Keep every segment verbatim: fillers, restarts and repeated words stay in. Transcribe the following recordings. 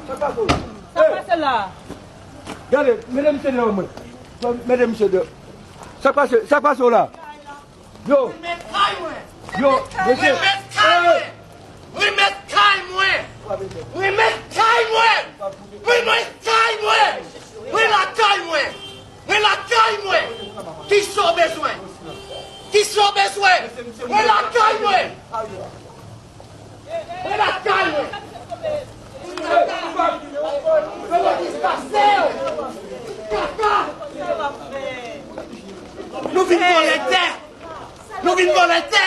Sa k pase w la? Sa k pase la? Gade, mete misye deyò mwen. Mete misye deyò. Sa k pase, sa k pase w la? Yo. Remèt kay mwen. Yo, mesye. Remèt kay mwen. Remèt kay mwen. Remèt kay mwen. Remèt kay mwen. Remèt kay mwen. Mwen lakay mwen. Kisa w bezwen? Kisa w bezwen? Mwen lakay mwen. Mwen lakay mwen. Mwen dispasew. Kaka. Nou vin vòlè tè. Nou vin vòlè tè.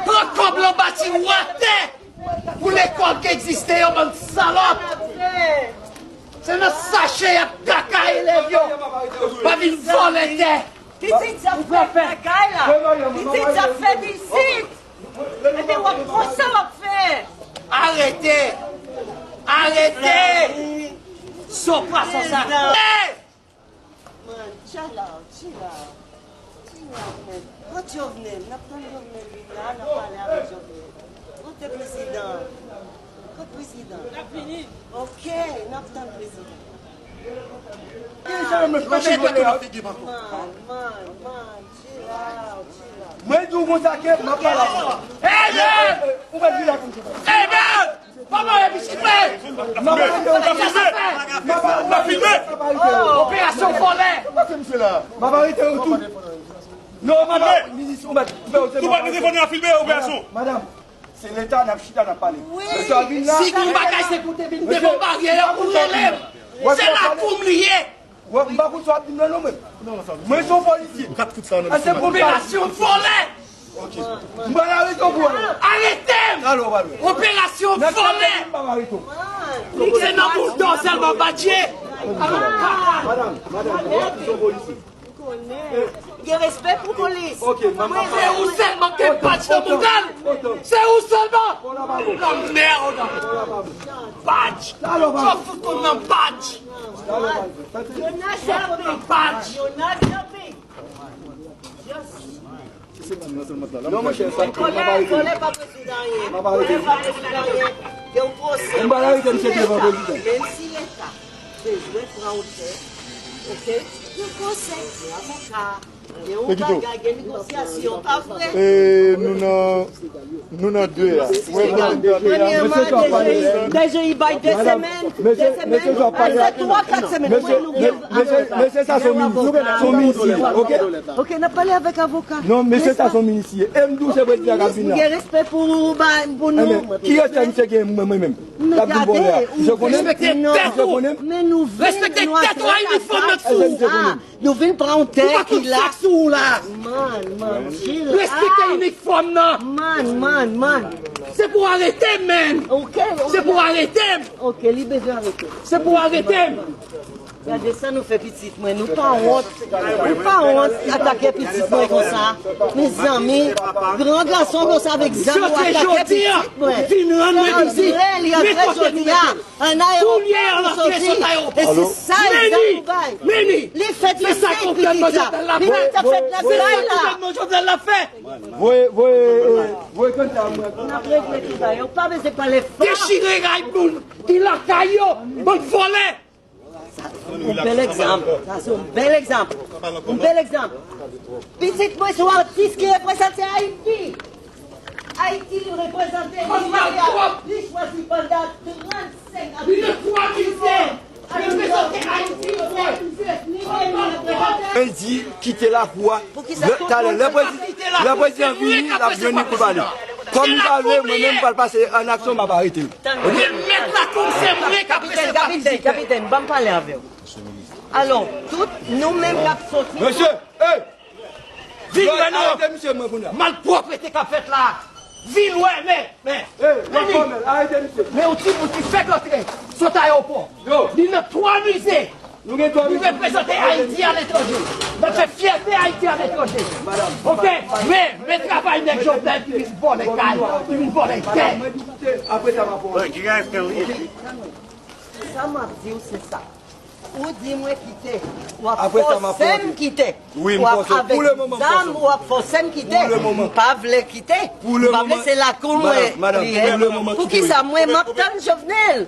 Pran kòb lan bati wè tè. Pou lekòl ki egziste yo, bann salòp. Se nan sache y ap kaka elèv yo. Pa vin vòlè tè. Pitit sa fèt lakay la. Pitit sa fèt isit. Epi w ap konsa w ap fè. Arete. Arete. Son pwason sa. Hey! Man, chill out, chill out. Chill out, man. Kot Jovenel? N ap tann Jovenel vin la, n ap pale avèk Jovenel. Kote prezidan? Kot prezidan? L ap vini. Ok, n ap tann prezidan. Manje tèt ou nan figi m ankò. Man, man, man, chill out, chill out. Mwen di w konsa ke m ap pale avè w. Hey, man! Ou mèt vin la konsa. Hey, man! Kòman e pitit mwen? N ap filme! N ap filme! Operasyon vòlè! M ap arete yo tout. Non, m ap minis ou mèt koupe yo. Tou pa telefòn nan filme operasyon. Madanm, se leta n ap chita n ap pale. Mesye a vin la. Si gon bagay se pou te vin devan baryè a pou rele m. Se lakou m li ye. Wè, m pa konn sa w ap di m nan non mwen. Mwen se yon polisye. Kat kout sa nan. Operasyon vòlè. Ok. M pral arete w pou wè. Arete m! Talè w pral wè. Operasyon vòlè. M pral arete w. Se nan boul dò sèlman badje. Madanm, madanm, mwen se yon polisye. Gen respè pou polis. Ok, madanm. Se ou sèlman ke badj nan mouda l. Se ou sèlman. Lanmèd. Badj. Sa w fout konn nan badj. Yo naze anpil. Yo naze anpil. Non, monchè, sa m ap arete. Kòlè, kòlè pa rezoud anyen. M ap arete. Kòlè pa rezoud anyen. Gen yon pwosè. M pa arete misye devan prezidan. Menm si leta bezwen pran wotè, ok? Gen pwosè, gen avoka. Gen yon bagay, gen negosyasyon, pa vre? E nou nan Nou nan de a. Premyèman, deja, deja, li bay de semèn, de semèn, pase twa, kat semèn. Mesye, mesye, mesye, sa se yon minis, se yon minis li ye, ok? Ok, n ap pale avèk avoka. Non, mesye, sa se yon minis li ye. E m di w se prezidan k ap vin la. Gen respè pou, ba, pou nou. Ki respè misye gen mwen, mwen menm? L ap vin vòlè a. Misye konnen? Respekte tèt ou. Men nou vin, nou atake. Respekte tèt ou, a inifòm nan sou ou. Nou vin pran yon tè ki la. Ou pa konn sa sou ou la. Man, man, chill out. Respekte inifòm nan. Man, man, man. Se pou arete m, man. Ok, ok. Se pou arete m. Ok, li bezwen arete. Se pou arete m. Gade sa nou fè pitit mwen. Nou pa wont. Nou pa wont atake pitit mwen konsa. Mezanmi, gran gason konsa avèk zam ou atake pitit mwen. Vin rann mwen vizit. Nenpòt kote. An ayewopò, koulye a l ap soti. E se sa egzanp ou bay. Li fèt le senk, pitit la. Pitit la fèt nan kay la. Voye, voye, eh, voye kanta mwen. N ap regle tout bagay. Ou pa bezwen pale fò. Dechire kay moun ki lakay yo. Bann vòlè. Yon bèl egzanp. Sa se yon bèl egzanp. Yon bèl egzanp. Pitit mwen se yon atis ki reprezante Ayiti. Ayiti li reprezante, li chwazi pandan trannsenk ane. Li nan twa mize. Li reprezante Ayiti. Mwen di kite lakou a. Talè, lè prezidan, lè prezidan vini, l ap jwenn li pou l pale. Kòm m pa vle, mwen menm m pral pase an aksyon, m ap arete l. Remèt lakou m, se mwen k ap resevwa vizitè. Kapitèn, kapitèn, ban m pale avè w. Alò, tout nou menm k ap soti. Mesye, hey! Vin wè non! Arete misye mwen kounye a. Malpwòpte k ap fèt la. Vin wè, men, men. Hey, men yon ti moun ki fèk antre sot ayewopò. Li nan twa mize. Li reprezante Ayiti aletranje. L ap fè fyète Ayiti aletranje. Ok? Men, men travay nèg Jovenel ki vin vòlè kay, ki vin vòlè tè. But you guys can leave. Sa m ap di w se sa. Ou di mwen kite, w ap fòse m kite. W ap avèk zam, w ap fòse m kite. M pa vle kite. M pa vle, se lakou mwen li ye. Poukisa mwen m ap tann Jovenel?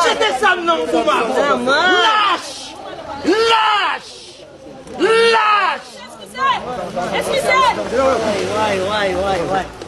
Jete zam nan pou m avè w. Lach! Lach! Lach! Eskize! Eskize! Way, way, way, way, way.